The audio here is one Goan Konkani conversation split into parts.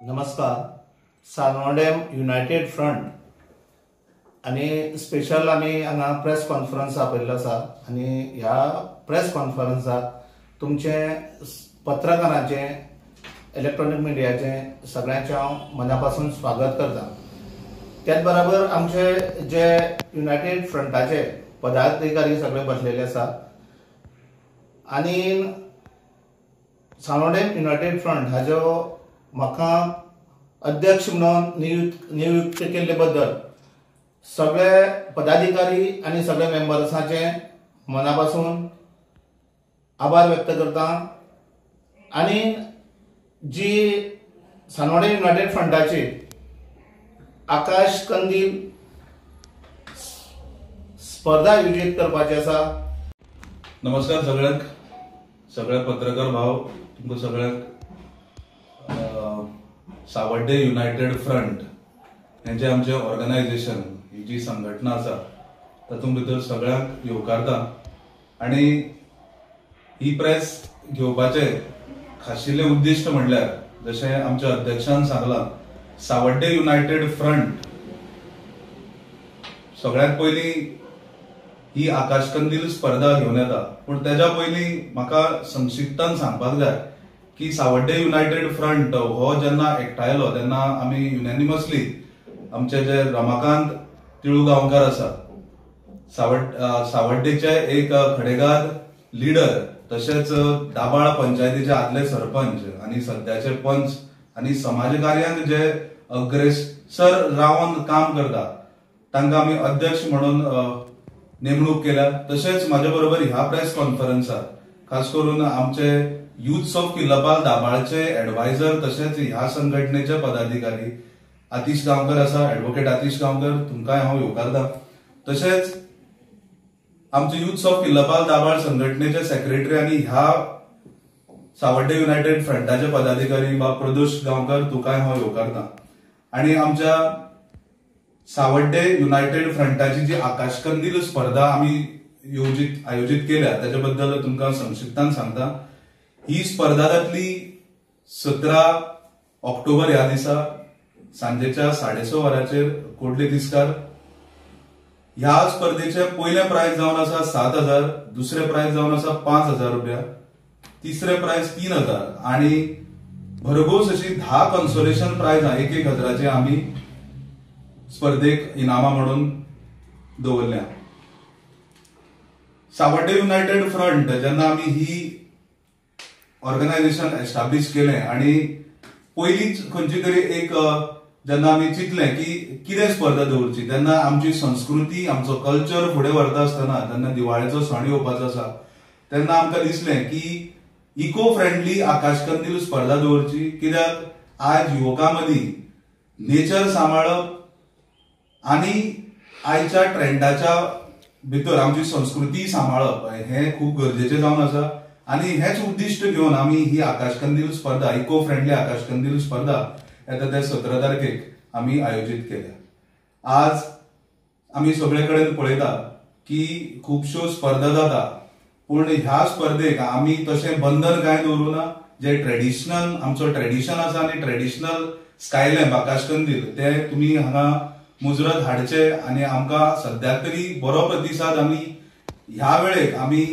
नमस्कार. सानवडेम युनायटेड फ्रंट आनी स्पेशल आमी हांगा प्रेस कॉन्फरन्स आपयल्लो आसा आनी ह्या प्रेस कॉन्फरन्साक तुमचे पत्रकारांचे, इलेक्ट्रॉनीक मिडियाचे सगळ्यांचे हांव मना पासून स्वागत करता. त्याच बराबर आमचे जे युनायटेड फ्रंटाचे पदाधिकारी सगळे बसलेले आसा आनी सानवडेम युनायटेड फ्रंट हाजो म्हाका अध्यक्ष म्हणून नियुक्त केल्ले बद्दल सगळे पदाधिकारी आनी सगळे मेंबर्साचे मना पासून आभार व्यक्त करता. आनी जी सानवडेम युनायटेड फ्रंटाची आकाश कंदील स्पर्धा आयोजीत करपाची आसा. नमस्कार सगळ्यांक, सगळे पत्रकार भाव, तुमकां सगळ्यांक सावड्डे युनायटेड फ्रंट हें जें आमचें ऑर्गनायझेशन, ही जी संघटना आसा तातूंत भितर सगळ्यांक येवकारता. आनी ही प्रेस घेवपाचें खाशिल्लें उद्दिश्ट म्हणल्यार जशें आमच्या अध्यक्षान सांगलां, सावड्डे युनायटेड फ्रंट सगळ्यांत पयलीं ही आकाशकंदील स्पर्धा घेवन येता. पूण तेज्या पयलीं म्हाका संक्षिप्तान सांगपाक जाय की सावड्डे युनायटेड फ्रंट हो जेन्ना एकठांयलो तेन्ना आमी युनॅनिमसली आमचे जे रमाकांत तिळू गांवकार आसा, सावड्डेचे एक खडेगार लिडर, तशेंच दाबाळ पंचायतीचे आदले सरपंच आनी सद्याचे पंच आनी समाजकार्यांत जे अग्रेसर रावन काम करता तांकां आमी अध्यक्ष म्हणून नेमणूक केल्या. तशेंच म्हाज्या बरोबर ह्या प्रेस कॉन्फरन्साक खास करून आमचे युथ्स ऑफ किल्लपाल दाबाळचे एडवायझर तशेंच ह्या संघटनेचे पदाधिकारी आतिश गांवकर आसा, एडवोकेट आतिश गांवकर, तुमकांय हांव येवकारता. तशेंच आमचे युथ्स ऑफ किल्लपाल दाबाळ संघटनेचे सेक्रेटरी आनी ह्या सावड्डे युनायटेड फ्रंटाचे पदाधिकारी बाब प्रदोष गांवकर, तुकाय हांव येवकारता. आनी आमच्या सावड्डे युनायटेड फ्रंटाची जी आकाशकंदील स्पर्धा आमी आयोजीत केल्या त्याच्या बद्दल तुमकां संक्षिप्तान सांगता. ही स्पर्धा जातली 17 ऑक्टोबर ह्या दिसा सांजेच्या 6:30 वरांचेर कोडले तिस्कार. ह्या स्पर्धेचे पयलें प्रायज जावन आसा 7,000, दुसरें प्रायज जावन आसा 5,000 रुपया, तिसरें प्रायज 3,000 आनी भरघोस अशी 10 कन्सोलेशन प्रायजां 1-1 हजाराचे आमी स्पर्धेक इनामां म्हणून दवरल्या. सावड्डे युनायटेड फ्रंट जेन्ना आमी ही ऑर्गनायझेशन एस्टाब्लिश केलें आनी पयलींच खंयची तरी एक जेन्ना आमी चिंतलें की कितें स्पर्धा दवरची तेन्ना आमची संस्कृती, आमचो कल्चर फुडें व्हरता आसतना जेन्ना दिवाळेचो सण येवपाचो आसा तेन्ना आमकां दिसलें की इको फ्रेंडली आकाशकंदील स्पर्धा दवरची. कित्याक आज युवकां मदीं नेचर सांबाळप आनी आयच्या ट्रेंडाच्या भितर आमची संस्कृती सांबाळप हें खूब गरजेचें जावन आसा. आनी हेच उद्दिश्ट घेवन आमी ही आकाशकंदील स्पर्धा, इको फ्रेंडली आकाशकंदील स्पर्धा येता त्या 17 तारखेक आमी आयोजीत केल्या. आज आमी सगळे कडेन पळयता की खुबश्यो स्पर्धा जाता, पूण ह्या स्पर्धेक आमी तशें बंधन कांय दवरूं ना. जे ट्रेडिशनल आमचो ट्रेडिशन आसा आनी ट्रेडिशनल स्कायलॅम्प आकाशकंदील ते तुमी हांगा मुजरत हाडचे आनी आमकां सद्याक तरी बरो प्रतिसाद आमी ह्या वेळेक आमी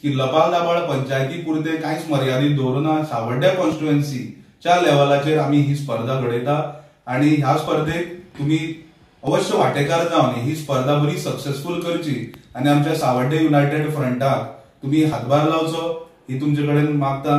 किल्लपाल दाबाळ पंचायती पुरते कांयच मर्यादीत दवरूना. सावड्ड्या कॉन्स्टिट्युएन्सीच्या लेवलाचेर आमी ही स्पर्धा घडयता आनी ह्या स्पर्धेक तुमी अवश्य वांटेकार जावन ही स्पर्धा बरी सक्सेसफूल करची आनी आमच्या सावड्डे युनायटेड फ्रंटाक तुमी हातभार लावचो ही तुमचे कडेन मागता.